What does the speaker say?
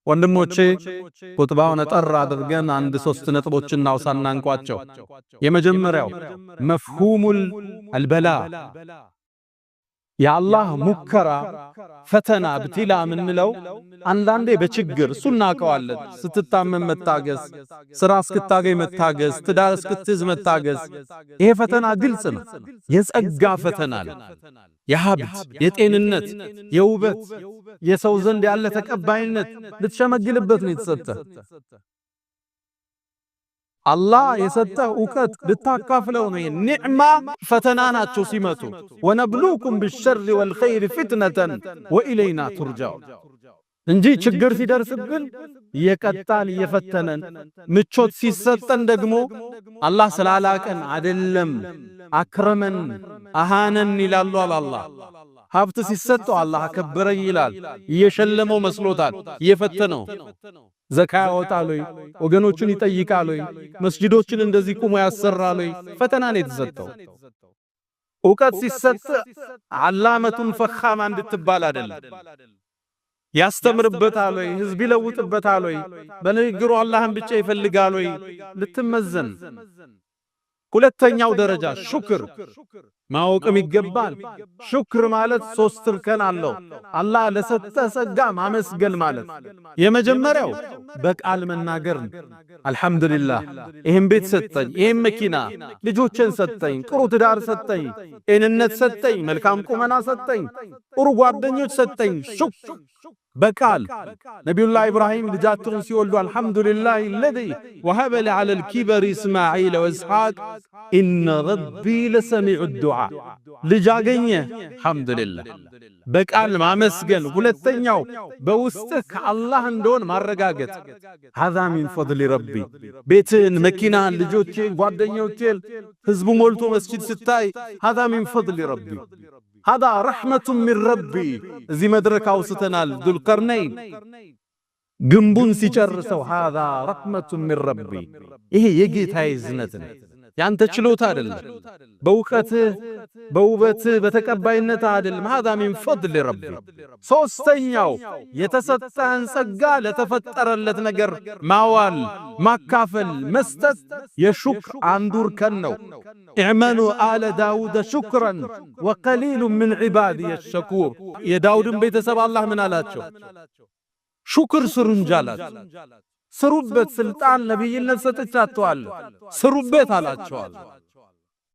ወንድሞቼ፣ ኹጥባውን አጠር አድርገን አንድ ሶስት ነጥቦችን እናውሳና እንቋጨው። የመጀመሪያው مفهوم البلاء፣ የአላህ ሙከራ፣ ፈተና፣ ابتلاء የምንለው አንዳንዴ በችግር፣ እሱ እናውቀዋለን። ስትታመም መታገስ፣ ስራ እስክታገኝ መታገስ፣ ትዳር እስክትይዝ መታገስ፣ ይሄ ፈተና ግልጽ ነው። የጸጋ ፈተና ነው። የሀብት፣ የጤንነት፣ የውበት፣ የሰው ዘንድ ያለ ተቀባይነት ልትሸመግልበት ነው የተሰጠ። አላህ የሰጠህ እውቀት ልታካፍለው ነው። نعمة ፈተና ናቸው ሲመጡ። ونبلوكم بالشر والخير فتنة وإلينا ترجعون እንጂ ችግር ሲደርስብን እየቀጣን እየፈተነን፣ ምቾት ሲሰጠን ደግሞ አላህ ስላላቀን አደለም። أكرمن أهانن ይላሉ አላህ። ሀብት ሲሰጠው አላህ አከበረኝ ይላል። እየሸለመው መስሎታል፣ እየፈተነው። ዘካ ያወጣል ወይ? ወገኖቹን ይጠይቃል ወይ? መስጂዶችን እንደዚህ ቁሞ ያሰራል ወይ? ፈተና ነው የተሰጠው። እውቀት ሲሰጥ علامة فخامة እንድትባል አይደለም። ያስተምርበታል ወይ? ህዝብ ይለውጥበታል ወይ? በንግግሩ አላህን ብቻ ይፈልጋል ወይ? ልትመዘን። ሁለተኛው ደረጃ ሹክር ማወቅም ይገባል። ሹክር ማለት ሶስት እርከን አለው። አላህ ለሰጠ ጸጋ ማመስገን ማለት የመጀመሪያው በቃል መናገር ነው። አልሐምዱሊላህ፣ ይህን ቤት ሰጠኝ፣ ይህን መኪና፣ ልጆችን ሰጠኝ፣ ጥሩ ትዳር ሰጠኝ፣ ጤንነት ሰጠኝ፣ መልካም ቁመና ሰጠኝ፣ ጥሩ ጓደኞች ሰጠኝ። ሹክር በቃል። ነቢዩላህ ኢብራሂም ልጃቸውን ሲወልዱ الحمد لله الذي وهب لي على الكبر إسماعيل وإسحاق إن ربي لسميع الدعاء። ልጅ አገኘ፣ አልሐምዱሊላህ በቃል ማመስገን። ሁለተኛው በውስጥህ ከአላህ እንደሆን ማረጋገጥ፣ هذا من فضل ربي። ቤትህን፣ መኪናህን፣ ልጆቼን፣ ጓደኞቼን፣ ህዝቡ ሞልቶ መስጂድ ስታይ هذا من فضل ربي، هذا رحمة من ربي። እዚህ መድረክ አውስተናል። ዙልቀርነይን ግንቡን ሲጨርሰው هذا رحمة من ربي፣ ይሄ የጌታዬ እዝነት ነው። ያንተ ችሎታ አይደለም። በእውቀትህ፣ በውበትህ፣ በተቀባይነት አይደለም። هذا من فضل ربي። ሶስተኛው የተሰጠህን ጸጋ ለተፈጠረለት ነገር ማዋል፣ ማካፈል፣ መስጠት የሹክር አንዱ እርከን ነው። اعملوا آل داود شكرا وقليل من عبادي الشكور። የዳውድን ቤተሰብ አላህ ምን አላቸው? ሹክር ስሩ እንጂ አላቸው። ስሩበት፣ ስልጣን ነቢይነት ሰጥቻቸዋለሁ፣ ስሩበት አላቸዋል።